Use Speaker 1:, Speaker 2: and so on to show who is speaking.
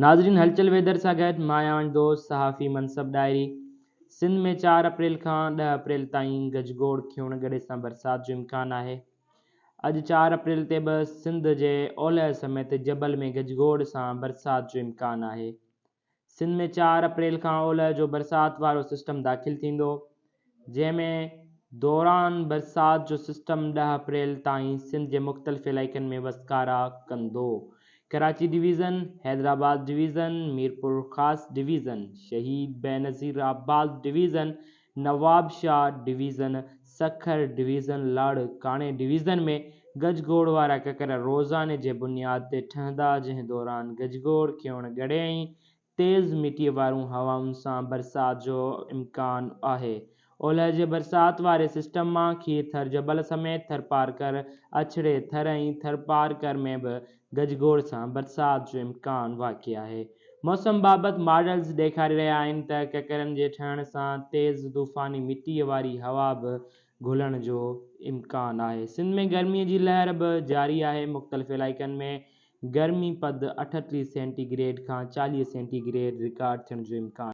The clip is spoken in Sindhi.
Speaker 1: ناظرين هلچل ويدر سان گڏ مان آهيان دوست صحافي منصب ڏاهري. سنڌ ۾ چار اپريل کان 10 اپريل تائين گجگوڙ کيوڻ ڳڙي سان برسات جو امڪان آهي. اڄ 4 اپريل تي به سنڌ جي اولهه سميت جبل ۾ گجگوڙ سان برسات جو امڪان آهي. سنڌ ۾ 4 اپريل کان اولهه جو برسات وارو سسٽم داخل ٿيندو، جنهن ۾ دوران برسات جو سسٽم 10 اپريل تائين سنڌ جي مختلف علائقن ۾ وسڪارا ڪندو. Karachi division, Hyderabad division, Mirpurkhas division, Shaheed Benazirabad division, Nawabshah division, Sukkur division, لاڙڪاڻي ڊويزن ۾ گجگوڙ وارا ڪڪر روزاني جي بنياد تي ٺهندا، جنهن دوران گجگوڙ، کيوڻ ڳڙي ۽ تيز مٽيء وارون هوائن سان برسات جو امڪان آهي. اولهه جي برسات واري سسٽم مان کير ٿر جبل سميت ٿرپارڪر، اڇڙي ٿر ۽ ٿرپارڪر ۾ به گجگوڙ سان برسات جو امڪان واقع آهي. موسم بابت ماڊلز ڏيکاري رهيا آهن ته ڪڪرن جي ٺهڻ سان تيز طوفاني مٽيء واري هوا به گهلڻ جو امڪان آهي. سنڌ ۾ گرمي جي لهر به جاري آهي، مختلف علائقن ۾ گرمي پد 38 سينٽي گريڊ کان 40 سينٽي گريڊ رڪارڊ ٿيڻ جو امڪان.